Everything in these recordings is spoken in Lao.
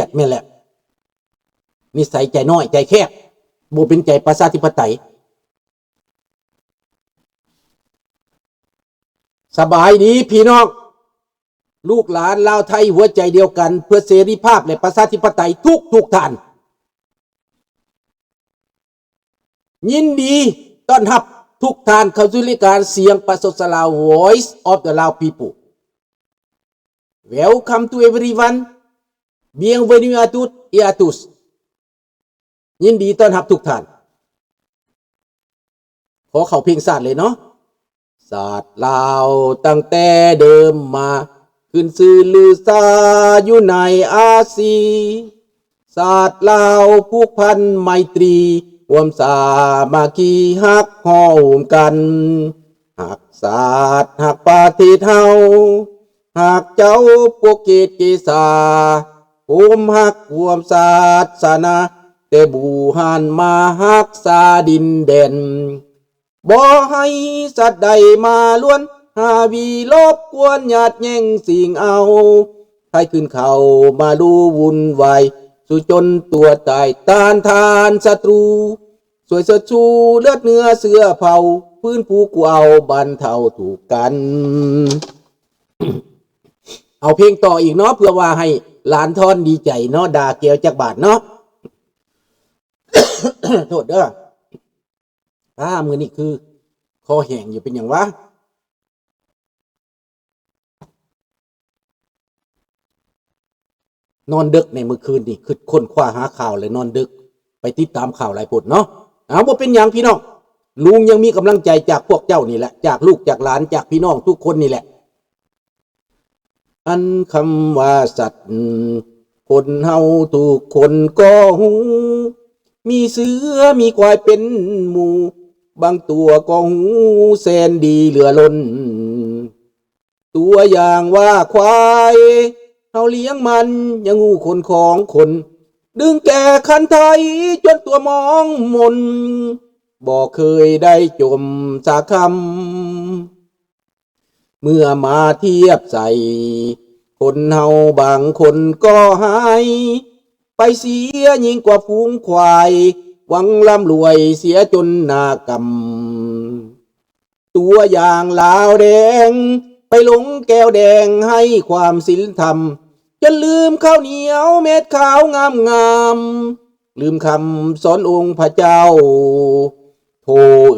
ຽດແມ່ນແຫຼະ ນິໄສໃຈນ້ອຍໃຈແຄບ ບໍ່ເປັນໃຈປະຊາທິປະໄຕ. ສະບາຍດີພີ່ນ້ອງ ລູກຫຼານລາວໄທຫົວໃຈດຽວກັນ ເພື່ອເສລີພາບ ແລະ ປະຊາທິປະໄຕທຸກໆທ່ານ. ຍິນດີຕ້ອນຮັບທຸກທ່ານເຂົ້າສູ່ລາຍການສຽງປະຊາຊົນລາວ Voice of the Lao People. Welcome to everyone. Bienvenue à toutes et à tous. ຍິນດີຕ້ອນຮັບທຸກທ່ານ. ຂໍເຂົ້າເພງຊາດເລີຍເນາະ. ຊາດລາວຕັ້ງແຕ່ເດີມມາ ຂຶ້ນຊື່ລືຊາຢູ່ໃນອາຊີ. ຊາດລາວຜູກພັນໄມຕີ ຮ່ວມສາມັກຄີຮັກຮ່ວມກັນ. ຮັກຊາດຮັກປະເທດເຮົາ ຮັກເຈົ້າພວກເກດເກສາ ໂຮມຮັກຮ່ວມສາສະໜາ ແຕ່ບູຮານມາຮັກສາດິນແດນ. ບໍ່ໃຫ້ສັດໃດມາລວນ ຫາວີລົບກວນ ຍາດແຍ່ງຊິງເອົາ ໃຜຂຶ້ນເຂົ້າມາລຸວຸ່ນວາຍ ສູ້ຈົນຕົວຕາຍ ຕ້ານທານສັດຕູ ຊ່ວຍເຊີດຊູເລືອດເນື້ອເຊື້ອເຜົ່າ ຟື້ນຟູກູ້ເອົາບັນເທົາທຸກກັນ. ເອົາເພງຕໍ່ອີກເນາະ ເພື່ອວ່າໃຫ້ຫຼານທອນດີໃຈເນາະ ດ່າແກ້ວຈັກບາດເນາະ. ໂທດເດີ ອ້າ ມື້ນີ້ຄືຄໍແຫ້ງຢູ່ ເປັນຫຍັງວະ? ນອນເດິກໃນມື້ຄືນນີ້ ຄິດຄົ້ນຄວ້າຫາຂ່າວ ແລະ ນອນເດິກ ໄປຕິດຕາມຂ່າວຫຼາຍໂພດເນາະ. ເອົາ ບໍ່ເປັນຫຍັງພີ່ນ້ອງ ລຸງຍັງມີກຳລັງໃຈຈາກພວກເຈົ້ານີ້ແຫຼະ ຈາກລູກຈາກຫຼານ ຈາກພີ່ນ້ອງທຸກຄົນນີ້ແຫຼະ. ອັນຄຳວ່າສັດ ຄົນເຮົາທຸກຄົນກໍຮູ້ ມີເສືອມີຄວາຍເປັນໝູ່ ບາງຕົວກໍຮູ້ແສນດີເຫຼືອລົ້ນ. ຕົວຢ່າງວ່າຄວາຍ ເຮົາລ້ຽງມັນຍັງຮູ້ຂົນຂອງຄົນ ດຶງແກ່ຄັນໄຖຈົນຕົວມອງມົນ ບໍ່ເຄີຍໄດ້ຈົ່ມສາຄຳ. ເມື່ອມາທຽບໃສ່ ຄົນເຮົາບາງຄົນກໍຮ້າຍ ໄປເສຍຍິ່ງກວ່າຝູງຄວາຍ ຫວັງລ່ຳລວຍເສຍຈົນໜ້າກຳ. ຕົວຢ່າງລາວແດງ ໄປຫຼົງແກ້ວແດງໃຫ້ຄວາມສິນທຳ ຈົນລືມເຂົ້າໜຽວເມັດຂາວງາມໆ ລືມຄຳສອນອົງພະເຈົ້າ. ໂທ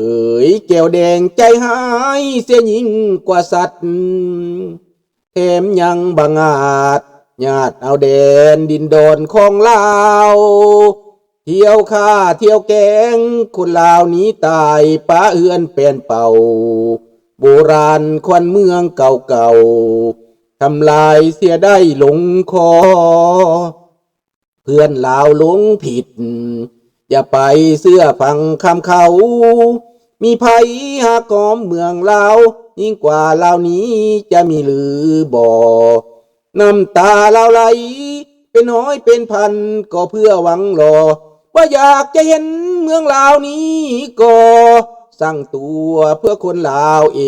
ເອີຍ ແກ້ວແດງໃຈຮ້າຍເສຍຍິ່ງກວ່າສັດ ແຖມຍັງບັງອາດຍາດເອົາແດນດິນດອນຂອງລາວ ທ່ຽວຂ້າທ່ຽວແກງ ຄົນລາວໜີຕາຍ ປະເຮືອນແປນເປົ່າ ໂບລານຂວັນເມືອງເກົ່າໆ ທຳລາຍເສຍໄດ້ຫຼົງຄໍ. ເພື່ອນລາວຫຼົງຜິດ ຢ່າໄປເຊື່ອຟັງຄຳເຂົາ ມີໃຜຫາກອມເມືອງລາວ ຍິ່ງກວ່າລາວນີ້ຈະມີຫຼືບໍ່? ນ້ຳຕາລາວໄຫຼເປັນຮ້ອຍເປັນພັນ ກໍເພື່ອຫວັງລໍ ວ່າຢາກຈະເຫັນເມືອງລາວນີ້ກໍສ້າງຕົວເພື່ອຄົນລາວເອ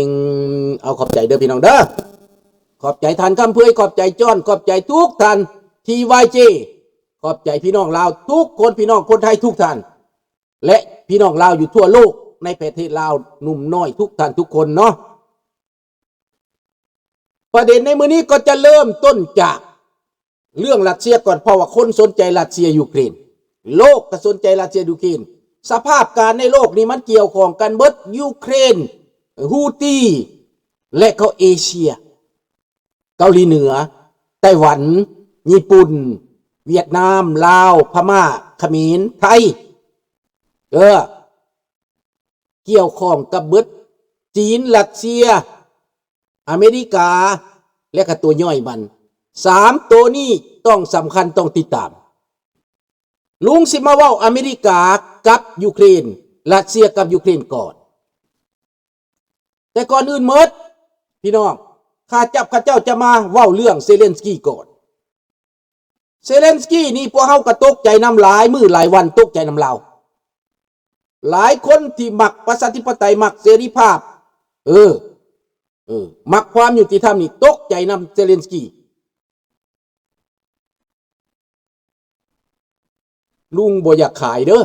ງ. ເອົາ ຂອບໃຈເດີພີ່ນ້ອງເດີ. ຂອບໃຈທ່ານຄຳເຜີຍ ຂອບໃຈຈອນ ຂອບໃຈທຸກທ່ານ ທີ ວາຍ ເຈ ຂອບໃຈພີ່ນ້ອງລາວທຸກຄົນ ພີ່ນ້ອງຄົນໄທທຸກທ່ານ ແລະ ພີ່ນ້ອງລາວຢູ່ທົ່ວໂລກ ໃນປະເທດລາວ ໜຸ່ມນ້ອຍທຸກທ່ານທຸກຄົນເນາະ. ປະເດັນໃນມື້ນີ້ກໍຈະເລີ່ມຕົ້ນຈາກເລື່ອງຣັດເຊຍກ່ອນ ເພາະວ່າຄົນສົນໃຈຣັດເຊຍຢູເຄຣນ ໂລກກໍສົນໃຈຣັດເຊຍຢູເຄຣນ. ສະພາບການໃນໂລກນີ້ມັນກ່ຽວຂ້ອງກັນເບິດ ຢູເຄຣນ ຮູ້ຕີ ແລະ ເຂົາເອເຊຍ ເກົາຫຼີເໜືອ ໄຕ້ຫວັນ ຍີ່ປຸ່ນ ຫວຽດນາມ ລາວ ພະມ້າ ຂະເໝນ ໄທ ເອີ ກ່ຽວຂ້ອງກັບເບິດ ຈີນ ຣັດເຊຍ ອາເມລິກາ ແລະ ກະຕົວຍ່ອຍມັນ. ສາມໂຕນີ້ຕ້ອງສຳຄັນ ຕ້ອງຕິດຕາມ. ລຸງຊິມາເວົ້າອາເມລິກາກັບຢູເຄຣນ ຣັດເຊຍກັບຢູເຄຣນກ່ອນ. ແຕ່ກ່ອນອື່ນໝົດ ພີ່ນ້ອງ ຂ້າເຈົ້າ ຂ້າເຈົ້າຈະມາເວົ້າເລື່ອງເຊເລັນສກີກ່ອນ. ເຊເລັນສກີນີ້ພວກເຮົາກໍຕົກໃຈນຳຫຼາຍມື້ຫຼາຍວັນ ຕົກໃຈນຳລາວ. ຫຼາຍຄົນທີ່ມັກປະຊາທິປະໄຕ ມັກເສລີພາບ ເອີ ເອີ ມັກຄວາມຍຸຕິທຳນີ້ ຕົກໃຈນຳເຊເລັນສກີ. ລຸງບໍ່ຢາກຂາຍເດີ້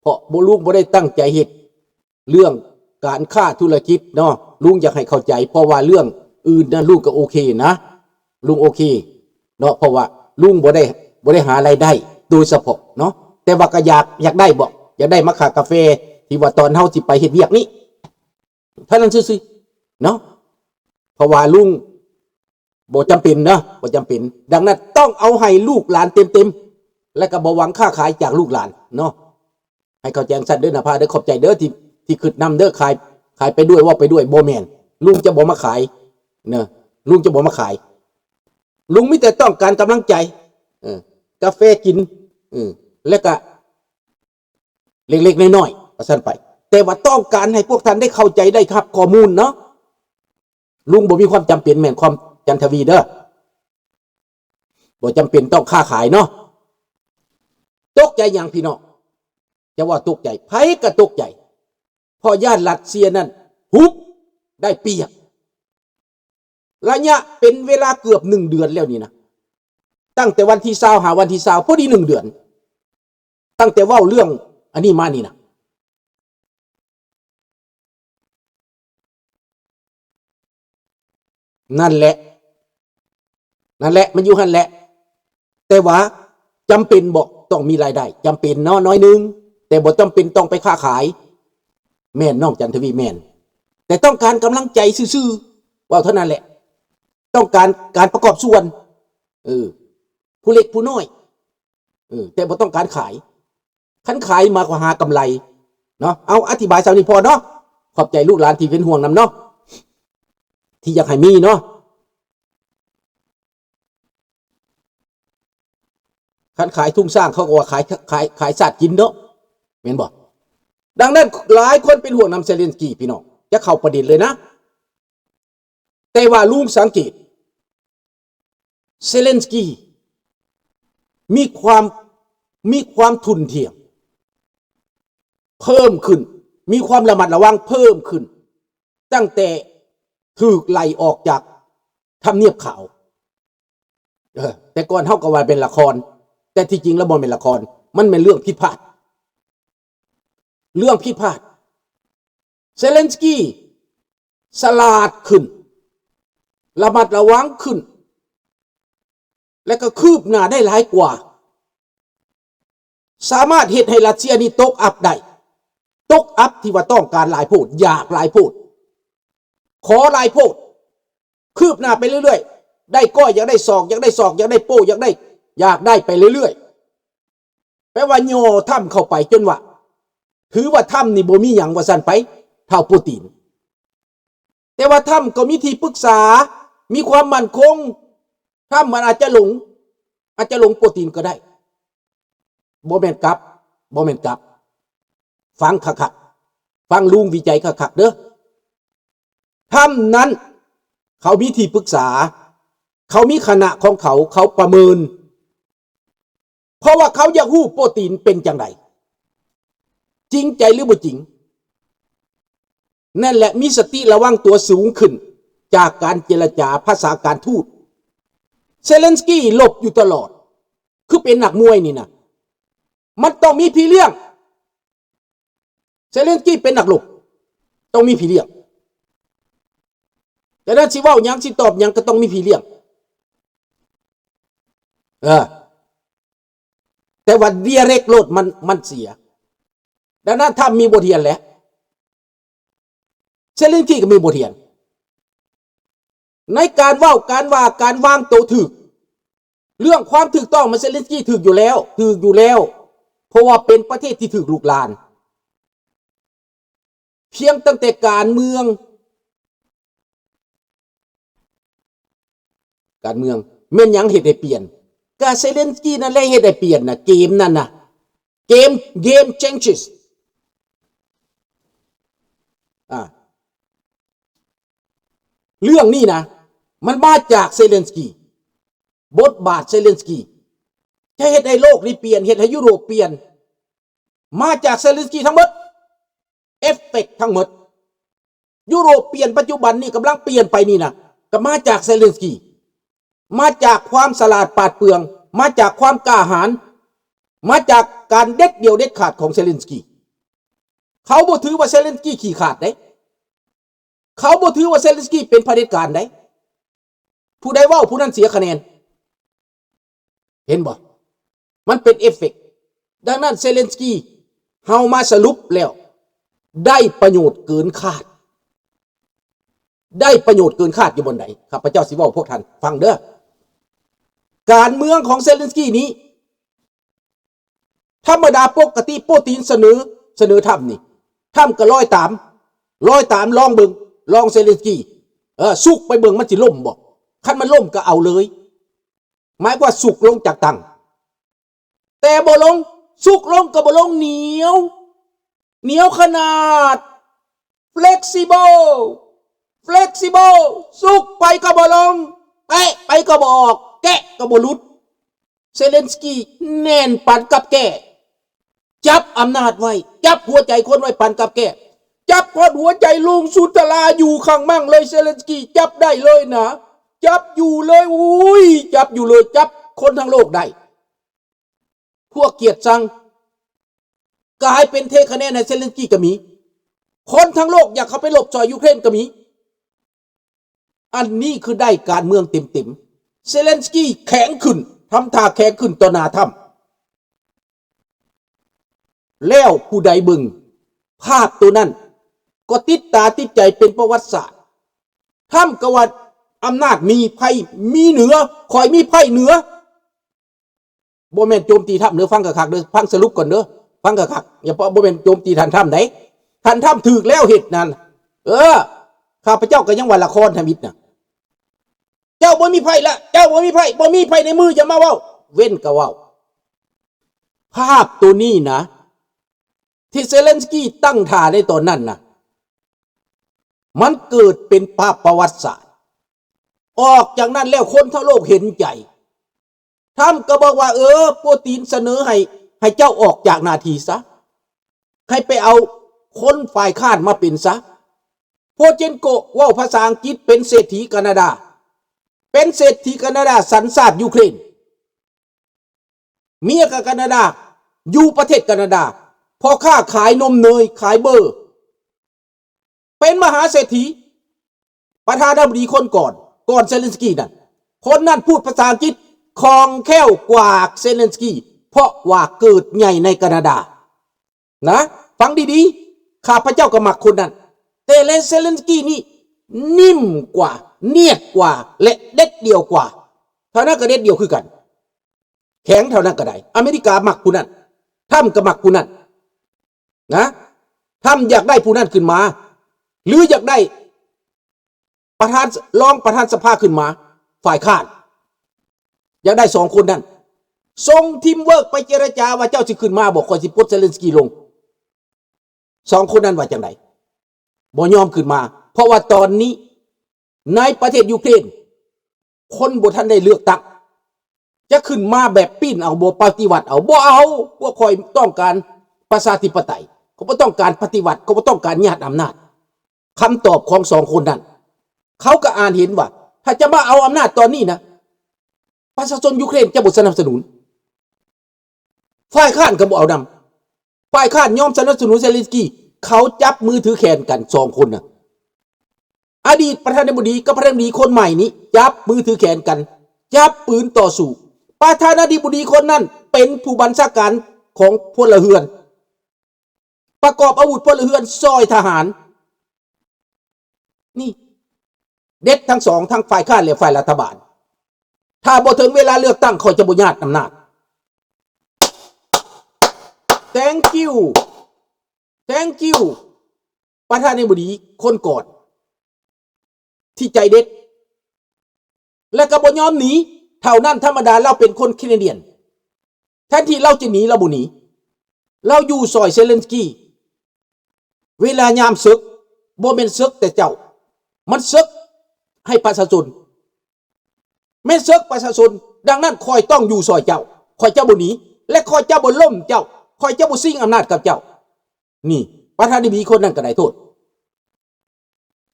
ເພາະບໍ່ ລຸງບໍ່ໄດ້ຕັ້ງໃຈເຮັດເລື່ອງການຄ້າທຸລະກິດເນາະ. ລຸງຢາກໃຫ້ເຂົ້າໃຈ ເພາະວ່າເລື່ອງອື່ນນະ ລຸງກໍໂອເຄນະ ລຸງໂອເຄເນາະ ເພາະວ່າລຸງບໍ່ໄດ້ ບໍ່ໄດ້ຫາລາຍໄດ້ໂດຍສະເພາະເນາະ. ແຕ່ວ່າກໍຢາກ ຢາກໄດ້ບໍ ຢາກໄດ້ມາຄ່າກາແຟ ທີ່ວ່າຕອນເຮົາຊິໄປເຮັດວຽກນີ້ ເທົ່ານັ້ນຊື່ໆເນາະ ເພາະວ່າລຸງບໍ່ຈຳເປັນເນາະ ບໍ່ຈຳເປັນ. ດັ່ງນັ້ນຕ້ອງເອົາໃຫ້ລູກຫຼານເຕັມໆ ແລະກໍບໍ່ຫວັງຄ້າຂາຍຈາກລູກຫຼານເນາະ ໃຫ້ເຂົ້າໃຈຈັ່ງຊັ້ນເດີ້ນະພາເດີ້. ຂອບໃຈເດີ້ທີ່ ທີ່ຄິດນຳເດີ້ ຂາຍ ຂາຍໄປດ້ວຍ ເວົ້າໄປດ້ວຍ ບໍ່ແມ່ນ ລຸງຈະບໍ່ມາຂາຍເນາະ ລຸງຈະບໍ່ມາຂາຍ. ລຸງມີແຕ່ຕ້ອງການກຳລັງໃຈ ເອີ ກາແຟກິນ ເອີ ແລະກະ ເລັກໆນ້ອຍໆ ວ່າຊັ້ນໄປ ແຕ່ວ່າຕ້ອງການໃຫ້ພວກທ່ານໄດ້ເຂົ້າໃຈ ໄດ້ຮັບຂໍ້ມູນເນາະ. ລຸງບໍ່ມີຄວາມຈຳເປັນແມ່ນຄວາມຈັນທະວີເດີ້ ບໍ່ຈຳເປັນຕ້ອງຄ້າຂາຍເນາະ. ຕົກໃຈຫຍັງພີ່ນ້ອງ? ຈະວ່າຕົກໃຈ ໃຜກໍຕົກໃຈ ເພາະຢ້ານລັດເຊຍນັ້ນຮຸກໄດ້ປຽບ. ໄລຍະເປັນເວລາເກືອບໜຶ່ງເດືອນແລ້ວນີ້ນະ ຕັ້ງແຕ່ວັນທີຊາວຫາວັນທີຊາວ ພໍດີໜຶ່ງເດືອນ ຕັ້ງແຕ່ເວົ້າເລື່ອງອັນນີ້ມານີ້ນະ. ນັ້ນແຫຼະ ນັ້ນແຫຼະ ມັນຢູ່ຫັ້ນແຫຼະ. ແຕ່ວ່າຈຳເປັນບໍ່ ຕ້ອງມີລາຍໄດ້? ຈຳເປັນເນາະ ໜ້ອຍໜຶ່ງ ແຕ່ບໍ່ຈຳເປັນຕ້ອງໄປຄ້າຂາຍ. ແມ່ນ ນ້ອງຈັນທະວີ ແມ່ນ ແຕ່ຕ້ອງການກຳລັງໃຈຊື່ໆ ເວົ້າເທົ່ານັ້ນແຫຼະ. ຕ້ອງການການປະກອບສ່ວນ ເອີ ຜູ້ເລັກຜູ້ນ້ອຍ ເອີ ແຕ່ບໍ່ຕ້ອງການຂາຍ. ຄັນຂາຍມາກໍຫາກຳໄລເນາະ. ເອົາ ອະທິບາຍສ່ຳນີ້ພໍເນາະ. ຂອບໃຈລູກຫຼານທີ່ເປັນຫ່ວງນຳເນາະ ທີ່ຢາກໃຫ້ມີເນາະ. ຄັນຂາຍທຸງຊ້າງ ເຂົາກໍວ່າຂາຍ ຂາຍ ຂາຍຊາດກິນເນາະ ແມ່ນບໍ່? ດັ່ງນັ້ນຫຼາຍຄົນເປັນຫ່ວງນຳເຊເລັນສກີ ພີ່ນ້ອງ ຈະເຂົ້າປະເດັນເລີຍນະ. ແຕ່ວ່າລຸງສັງເກດ ເຊເລັນສກີມີຄວາມ ມີຄວາມທຸ່ນທ່ຽງເພີ່ມຂຶ້ນ ມີຄວາມລະມັດລະວັງເພີ່ມຂຶ້ນ ຕັ້ງແຕ່ຖືກໄລ່ອອກຈາກທຳນຽບຂາວ. ເອີ ແຕ່ກ່ອນເຮົາກໍວ່າເປັນລະຄອນ ແຕ່ທີ່ຈິງແລ້ວບໍ່ແມ່ນລະຄອນ ມັນແມ່ນເລື່ອງຜິດພາດ ເລື່ອງຜິດພາດ. ເຊເລັນສກີສະຫຼາດຂຶ້ນ ລະມັດລະວັງຂຶ້ນ ແລະກໍຄືບໜ້າໄດ້ຫຼາຍກວ່າ ສາມາດເຮັດໃຫ້ຣັດເຊຍນີ້ຕົກອັບໄດ້ ຕົກອັບທີ່ວ່າຕ້ອງການຫຼາຍໂພດ ຢາກຫຼາຍໂພດ ຂໍຫຼາຍໂພດ ຄືບໜ້າໄປເລື້ອຍໆ ໄດ້ກ້ອຍ ຢາກໄດ້ສອກ ຢາກໄດ້ສອກ ຢາກໄດ້ໂປ້ ຢາກໄດ້ ຢາກໄດ້ໄປເລື້ອຍໆ. ແປວ່າຍໍທຳເຂົ້າໄປຈົນວ່າ ຖືວ່າທຳນີ້ບໍ່ມີຫຍັງວ່າຊັ້ນໄປ ທ້າວປູຕິນ. ແຕ່ວ່າທຳກໍມີທີ່ປຶກສາ ມີຄວາມໝັ້ນຄົງ ທຳມັນອາດຈະຫຼົງ ອາດຈະຫຼົງປູຕິນກໍໄດ້. ບໍ່ແມ່ນກັບ ບໍ່ແມ່ນກັບ ຟັງຄັກໆ ຟັງລຸງວິໄຈຄັກໆເດີ້. ທຳນັ້ນເຂົາມີທີ່ປຶກສາ ເຂົາມີຄະນະຂອງເຂົາ ເຂົາປະເມີນ ເພາະວ່າເຂົາຢາກຮູ້ໂປຕີນເປັນຈັ່ງໃດ ຈິງໃຈຫຼືບໍ່ຈິງ. ນັ້ນແຫຼະ ມີສະຕິລະວັງຕົວສູງຂຶ້ນຈາກການເຈລະຈາພາສາການທູດ. ເຊເລັນສກີລົບຢູ່ຕະຫຼອດ ຄືເປັນນັກມວຍນີ້ນະ ມັນຕ້ອງມີພີ່ລ້ຽງ. ເຊເລັນສກີເປັນນັກລົບ ຕ້ອງມີພີ່ລ້ຽງ. ດັ່ງນັ້ນຊິເວົ້າຫຍັງ ຊິຕອບຫຍັງ ກໍຕ້ອງມີພີ່ລ້ຽງ. ເອີ ແຕ່ວ່າໄດເຣັກໂລດ ມັນ ມັນເສຍ. ດັ່ງນັ້ນທຳມີບົດຮຽນແຫຼະ ເຊເລັນສກີກໍມີບົດຮຽນ ໃນການເວົ້າ ການວ່າ ການວາງໂຕຖືກ. ເລື່ອງຄວາມຖືກຕ້ອງ ມັນເຊເລັນສກີຖືກຢູ່ແລ້ວ ຖືກຢູ່ແລ້ວ ເພາະວ່າເປັນປະເທດທີ່ຖືກລຸກລານ. ພຽງຕັ້ງແຕ່ການເມືອງ ການເມືອງ ແມ່ນຫຍັງເຮັດໃຫ້ປ່ຽນ? ກະເຊເລັນສກີນັ້ນແຫຼະເຮັດໃຫ້ປ່ຽນນະ ເກມນັ້ນນະ ເກມ game changes. ອາ ເລື່ອງນີ້ນະ ມັນມາຈາກເຊເລັນສກີ. ບົດບາດເຊເລັນສກີ ຈະເຮັດໃຫ້ໂລກນີ້ປ່ຽນ ເຮັດໃຫ້ຢູໂຣບປ່ຽນ ມາຈາກເຊເລັນສກີທັງໝົດ ເອຟເຟັກທັງໝົດ. ຢູໂຣບປ່ຽນ ປັດຈຸບັນນີ້ກຳລັງປ່ຽນໄປນີ້ນະ ກໍມາຈາກເຊເລັນສກີ ມາຈາກຄວາມສະຫຼາດປາດເປືອງ ມາຈາກຄວາມກ້າຫານ ມາຈາກການເດັດດ່ຽວເດັດຂາດຂອງເຊເລັນສກີ. ເຂົາບໍ່ຖືວ່າເຊເລັນສກີຂີ້ຂາດເດ້. ເຂົາບໍ່ຖືວ່າເຊເລັນສກີເປັນຜະເດັດການເດ້. ຜູ້ໃດເວົ້າຜູ້ນັ້ນເສຍຄະແນນ. ເຫັນບໍ່? ມັນເປັນເອຟເຟັກ. ດັ່ງນັ້ນເຊເລັນສກີ ເຮົາມາສະຫຼຸບແລ້ວ ໄດ້ປະໂຫຍດເກີນຄາດ. ໄດ້ປະໂຫຍດເກີນຄາດຢູ່ບ່ອນໃດ? ຂ້າພະເຈົ້າຊິເວົ້າພວກທ່ານຟັງເດີ. ການເມືອງຂອງເຊເລັນສກີນີ້ ທຳມະດາປົກກະຕິໂປຕິນສະເໜີ ສະເໜີທຳນີ້ ທຳກໍລອຍຕາມ ລອຍຕາມ ລອງເບິ່ງ ລອງເຊເລັນສກີ ເອີ ສຸກໄປເບິ່ງມັນຊິລົ້ມບໍ່? ຄັນມັນລົ້ມກໍເອົາເລີຍ ໝາຍຄວາມວ່າສຸກລົງຈາກຕັ່ງ ແຕ່ບໍ່ລົງ ສຸກລົງກໍບໍ່ລົງ ໜຽວ ໜຽວຂະໜາດ flexible flexible ສຸກໄປກໍບໍ່ລົງ ແຕະໄປກໍບໍ່ອອກ ແກະກໍບໍ່ຫຼຸດ. ເຊເລັນສກີແໜ້ນປານກັບແກ້ ຈັບອຳນາດໄວ້ ຈັບຫົວໃຈຄົນໄວ້ປານກັບແກ້ ຈັບຮອດຫົວໃຈລຸງສຸດທະລາຢູ່ຂ້າງມັ່ງເລີຍ. ເຊເລັນສກີຈັບໄດ້ເລີຍນະ ຈັບຢູ່ເລີຍ ອຸ້ຍ ຈັບຢູ່ເລີຍ ຈັບຄົນທັງໂລກໄດ້. ພວກກຽດຊັງ ກາຍເປັນເທຄະແນນໃຫ້ເຊເລັນສກີກໍມີ. ຄົນທັງໂລກຢາກເຂົ້າໄປລົບຊ່ອຍຢູເຄຣນກໍມີ. ອັນນີ້ຄືໄດ້ການເມືອງເຕັມໆ. ເຊເລັນສກີແຂງຂຶ້ນ ທຳທ່າແຂງຂຶ້ນຕໍ່ໜ້າທຳ. ແລ້ວຜູ້ໃດເບິ່ງພາບໂຕນັ້ນ ກໍຕິດຕາຕິດໃຈເປັນປະຫວັດສາດ. ທຳກໍວ່າອຳນາດມີໄພມີເໜືອ ຂ້ອຍມີໄພເໜືອ. ບໍ່ແມ່ນໂຈມຕີທຳເດີ ຟັງຄັກໆເດີ ຟັງສະຫຼຸບກ່ອນເດີ ຟັງຄັກໆ ຢ່າ ບໍ່ແມ່ນໂຈມຕີທ່ານທຳໃດ. ທ່ານທຳຖືກແລ້ວເຮັດນັ້ນ ເອີ ຂ້າພະເຈົ້າກໍຍັງວ່າລະຄອນທຳອິດນະ. ເຈົ້າບໍ່ມີໄພລະ ເຈົ້າບໍ່ມີໄພ ບໍ່ມີໄພໃນມື ຢ່າມາເວົ້າ ເວັ້ນກໍເວົ້າ. ພາບໂຕນີ້ນະ ທີ່ເຊເລັນສກີຕັ້ງທ່າໃນຕອນນັ້ນນະ ມັນເກີດເປັນພາບປະຫວັດສາດ. ອອກຈາກນັ້ນແລ້ວຄົນທັງໂລກເຫັນໃຈ. ທຳກໍບອກວ່າ ເອີ ໂປຕິນສະເໜີໃຫ້ ໃຫ້ເຈົ້າອອກຈາກໜ້າທີ່ຊະ ໃຫ້ໄປເອົາຄົນຝ່າຍຄ້ານມາເປັນຊະ. ໂປເຈນໂກເວົ້າພາສາອັງກິດ ເປັນເສດຖີການາດາ ເປັນເສດຖີການາດາ ສັນຊາດຢູເຄຣນ. ເມຍກໍການາດາ ຢູ່ປະເທດການາດາ ພໍ່ຄ້າຂາຍນົມເນີຍ ຂາຍເບີ ເປັນມະຫາເສດຖີ. ປະທານາທິບໍດີຄົນກ່ອນ ກ່ອນເຊເລັນສກີນັ້ນ ຄົນນັ້ນພູດພາສາອັງກິດຄ່ອງແຄ້ວກວ່າເຊເລັນສກີ ເພາະວ່າເກີດໃຫຍ່ໃນການາດານະ. ຟັງດີໆ ຂ້າພະເຈົ້າກໍມັກຄົນນັ້ນ ແຕ່ເຊເລັນສກີນີ້ນິ່ມກວ່າ ນຽດກວ່າ ແລະ ເດັດດ່ຽວກວ່າ. ເທົ່ານັ້ນກໍເດັດດ່ຽວຄືກັນ. ແຂງເທົ່ານັ້ນກໍໄດ້ ອາເມລິກາມັກຜູ້ນັ້ນ ທຳກໍມັກຜູ້ນັ້ນນະ. ທຳຢາກໄດ້ຜູ້ນັ້ນຂຶ້ນມາ ຫຼືຢາກໄດ້ປະທານ ລອງປະທານສະພາຂຶ້ນມາ ຝ່າຍຄ້ານ ຢາກໄດ້ສອງຄົນນັ້ນ. ສົ່ງທີມເວີກໄປເຈລະຈາວ່າ ເຈົ້າຊິຂຶ້ນມາບໍ່ ຂ້ອຍຊິປົດເຊເລັນສກີລົງ. ສອງຄົນນັ້ນວ່າຈັ່ງໃດ? ບໍ່ຍອມຂຶ້ນມາ ເພາະວ່າຕອນນີ້ໃນປະເທດຢູເຄຣນ ຄົນບໍ່ທັນໄດ້ເລືອກຕັ້ງ ຈະຂຶ້ນມາແບບປີ້ນເອົາ ບໍ່ປະຕິວັດເອົາ ບໍ່ເອົາ. ພວກຂ້ອຍຕ້ອງການປະຊາທິປະໄຕ ເຂົາບໍ່ຕ້ອງການປະຕິວັດ ເຂົາບໍ່ຕ້ອງການຍາດອຳນາດ. ຄຳຕອບຂອງສອງຄົນນັ້ນ ເຂົາກໍອ່ານເຫັນວ່າ ຖ້າຈະມາເອົາອຳນາດຕອນນີ້ນະ ປະຊາຊົນຢູເຄຣນຈະບໍ່ສະໜັບສະໜູນ. ຝ່າຍຄ້ານກໍບໍ່ເອົານຳ ຝ່າຍຄ້ານຍອມສະໜັບສະໜູນເຊເລັນສກີ. ເຂົາຈັບມືຖືແຂນກັນສອງຄົນນະ ອະດີດປະທານາທິບໍດີກັບປະທານາທິບໍດີຄົນໃໝ່ນີ້ ຈັບມືຖືແຂນກັນ ຈັບປືນຕໍ່ສູ້. ປະທານາທິບໍດີຄົນນັ້ນເປັນຜູ້ບັນຊາການຂອງພົນລະເຮືອນ ປະກອບອາວຸດພົນລະເຮືອນຊ່ອຍທະຫານ. ນີ້ເດັດທັງສອງ ທັງຝ່າຍຄ້ານ ແລະ ຝ່າຍລັດຖະບານ. ຖ້າບໍ່ເຖິງເວລາເລືອກຕັ້ງ ຂ້ອຍຈະບໍ່ຍາດອຳນາດ. Thank you Thank you ປະທານາທິບໍດີຄົນກ່ອນ ທີ່ໃຈເດັດ ແລະ ກໍບໍ່ຍອມໜີ. ເທົ່ານັ້ນ ທຳມະດາລາວເປັນຄົນແຄນາດຽນ ແທນທີ່ລາວຈະໜີ ລາວບໍ່ໜີ ລາວຢູ່ຊ່ອຍເຊເລັນສກີ. ເວລາຍາມເສິກ ບໍ່ແມ່ນເສິກແຕ່ເຈົ້າ ມັນເສິກໃຫ້ປະຊາຊົນ ແມ່ນເສິກປະຊາຊົນ. ດັ່ງນັ້ນ ຂ້ອຍຕ້ອງຢູ່ຊ່ອຍເຈົ້າ ຂ້ອຍຈະບໍ່ໜີ ແລະ ຂ້ອຍຈະບໍ່ລົ້ມເຈົ້າ ຂ້ອຍຈະບໍ່ຊິງອຳນາດກັບເຈົ້າ. ນີ້ ປະທານາທິບໍດີຄົນນັ້ນກໍໄດ້ໂທດ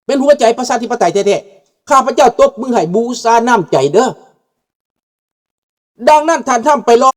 ເປັນຫົວໃຈປະຊາທິປະໄຕແທ້ໆ. ຂ້າພະເຈົ້າຕົບມືໃຫ້ບູຊານ້ຳໃຈເດີ. ດັ່ງນັ້ນ ທ່ານທຳໄປລອງ